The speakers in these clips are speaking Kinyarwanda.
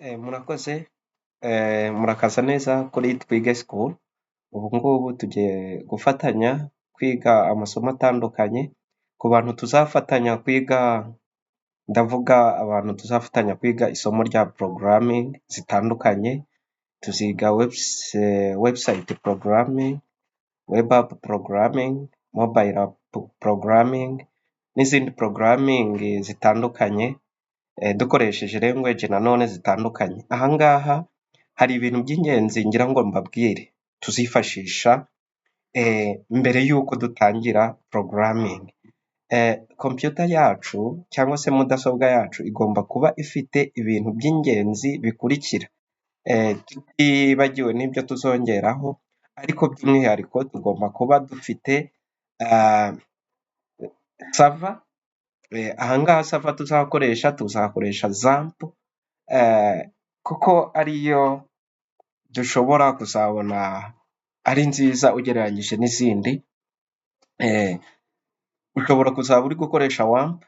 Murakoze, murakaza neza kuri Twige School. Ubu ngubu tugiye gufatanya kwiga amasomo atandukanye, ku bantu tuzafatanya kwiga, ndavuga abantu tuzafatanya kwiga isomo rya programming zitandukanye. Tuziga website programming, web app programming, mobile app programming n'izindi programming zitandukanye, dukoresheje language nanone zitandukanye. Aha ngaha hari ibintu by'ingenzi ngira ngo mbabwire tuzifashisha mbere y'uko dutangira programming. Computer yacu cyangwa se mudasobwa yacu igomba kuba ifite ibintu by'ingenzi bikurikira, tutibagiwe n'ibyo tuzongeraho, ariko by'umwihariko tugomba kuba dufite server. Aha ngaha server tuzakoresha, tuzakoresha XAMPP, kuko ariyo dushobora kuzabona ari nziza ugereranyije n'izindi. Ushobora kuzaba uri gukoresha WAMP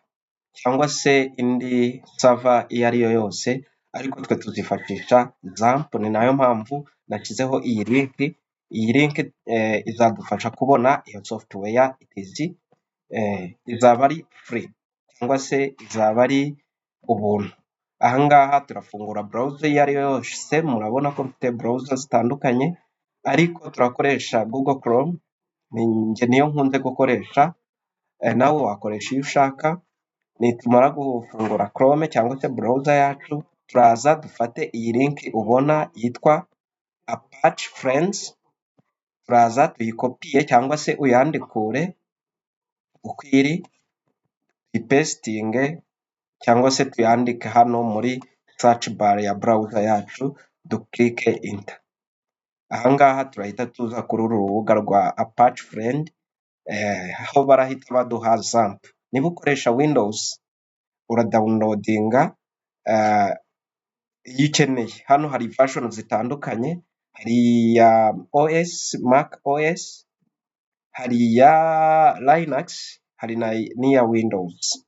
cyangwa se indi server iyo ari yo yose, ariko twe tuzifashisha XAMPP. Ni nayo mpamvu nashyizeho iyi link. Iyi link izadufasha kubona iyo software, izaba ari free cyangwa se izaba ari ubuntu. Aha ngaha turafungura browser iyo ari yo yose. Murabona ko mfite browser zitandukanye, ariko turakoresha Google Chrome, njye niyo nkunze gukoresha, nawe wakoresha iyo ushaka. Nitumara gufungura Chrome cyangwa se browser yacu, turaza dufate iyi link ubona yitwa Apache Friends, turaza tuyikopiye cyangwa se uyandikure uko iri, tuyipesitinge cyangwa se tuyandike hano muri search bar ya browser yacu, dukirike enter. Aha ngaha turahita tuza kuri uru rubuga rwa Apache Friend, aho barahita baduha XAMPP. Niba ukoresha Windows, uradawunilodinga iyo ukeneye. Hano hari version zitandukanye: hari iya OS, Mac OS, hari iya Linux, hari n'iya Windows.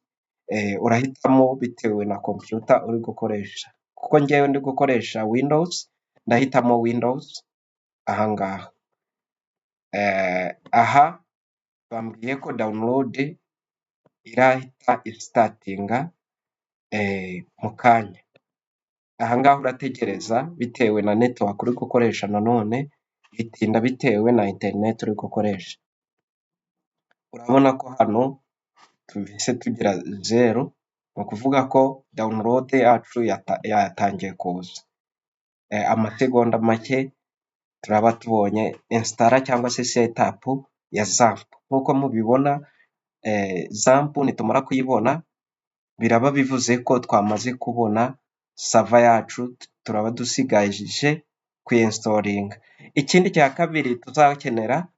Urahitamo bitewe na kompiyuta uri gukoresha. Kuko ngewe ndi gukoresha Windows, ndahitamo Windows aha ngaha. Aha bambwiye ko download irahita isitatinga mu kanya. Aha ngaha urategereza bitewe na network uri gukoresha, nanone bitinda bitewe na interineti uri gukoresha. Urabona ko hano tuhise tugira zeru, ni ukuvuga ko download yacu yatangiye kuza. Amasegonda make turaba tubonye installer cyangwa se setup ya XAMPP. Nk'uko mubibona, XAMPP nitumara kuyibona biraba bivuze ko twamaze kubona server yacu, turaba dusigaje kuyinsitoringa. Ikindi cya kabiri tuzakenera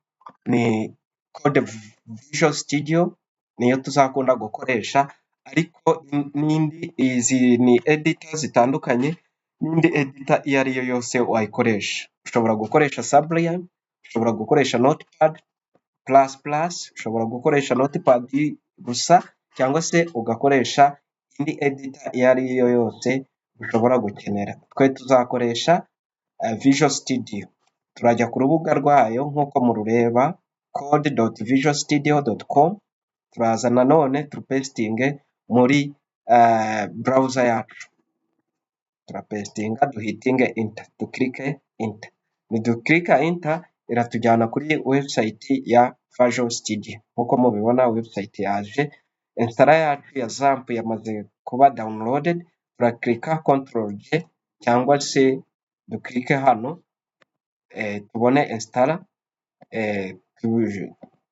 ni code Visual Studio, niyo tuzakunda gukoresha, ariko n'indi, izi ni editor zitandukanye, n'indi editor iyo ari yo yose wayikoresha. Ushobora gukoresha Sublime, ushobora gukoresha Notepad plus plus, ushobora gukoresha Notepad gusa, cyangwa se ugakoresha indi editor iyo ari yo yose ushobora gukenera. Twe tuzakoresha Visual Studio. Turajya ku rubuga rwayo nk'uko murureba, code.visualstudio.com. Turaza nanone turupesitinge muri browser yacu. Turapesitinga, duhitinge enter, dukirike enter. Nidukirika enter, iratujyana kuri website ya Visual Studio. Nk'uko mubibona, website yaje, installer yacu ya XAMPP yamaze kuba downloaded. Turakirika Control J cyangwa se dukirike hano tubone installer,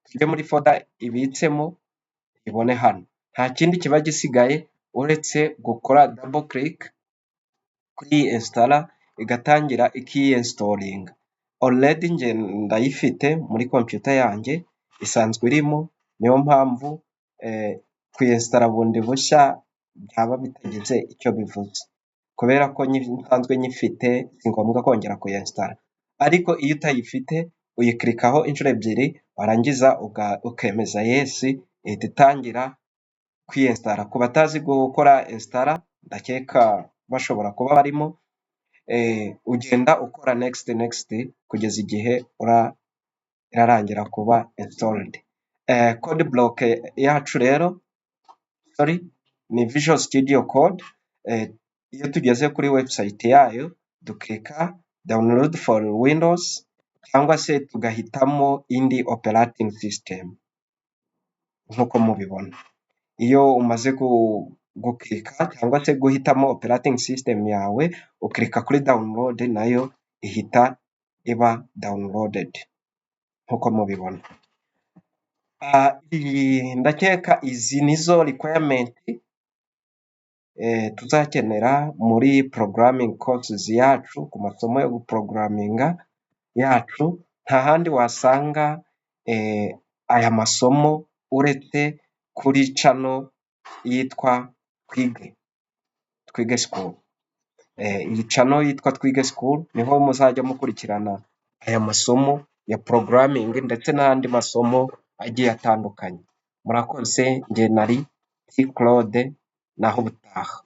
tujye muri folder ibitsemo ibone hano. Nta kindi kiba gisigaye uretse gukora double click kuri iyi installer, igatangira ikiyensitoringa. Already njye ndayifite muri kompiyuta yanjye, isanzwe irimo, niyo mpamvu kuyensitara bundi bushya byaba bitagize icyo bivuze, kubera ko nsanzwe nyifite si ngombwa kongera kuyensitara. Ariko iyo utayifite, uyikirikaho inshuro ebyiri, warangiza ukemeza yes, ihita itangira kwiyensitara. Ku batazi gukora installer, ndakeka bashobora kuba barimo. Ugenda ukora next, next kugeza igihe irarangira kuba installed. Code block yacu rero, sorry, ni Visual Studio Code. Iyo tugeze kuri website yayo, dukirika download for Windows cyangwa se tugahitamo indi operating system nk'uko mubibona. Iyo umaze gukirika cyangwa se guhitamo operating system yawe, ukirika kuri download, nayo ihita iba downloaded nk'uko mubibona. Ndakeka izi nizo requirement tuzakenera muri programming courses yacu, ku masomo yo guporogaraminga yacu. Nta handi wasanga aya masomo uretse kuri channel yitwa Twige, Twige School. Iyi channel yitwa Twige School niho muzajya mukurikirana aya masomo ya programming ndetse n'andi masomo agiye atandukanye. Murakoze, njye nari T Claude, naho ubutaha.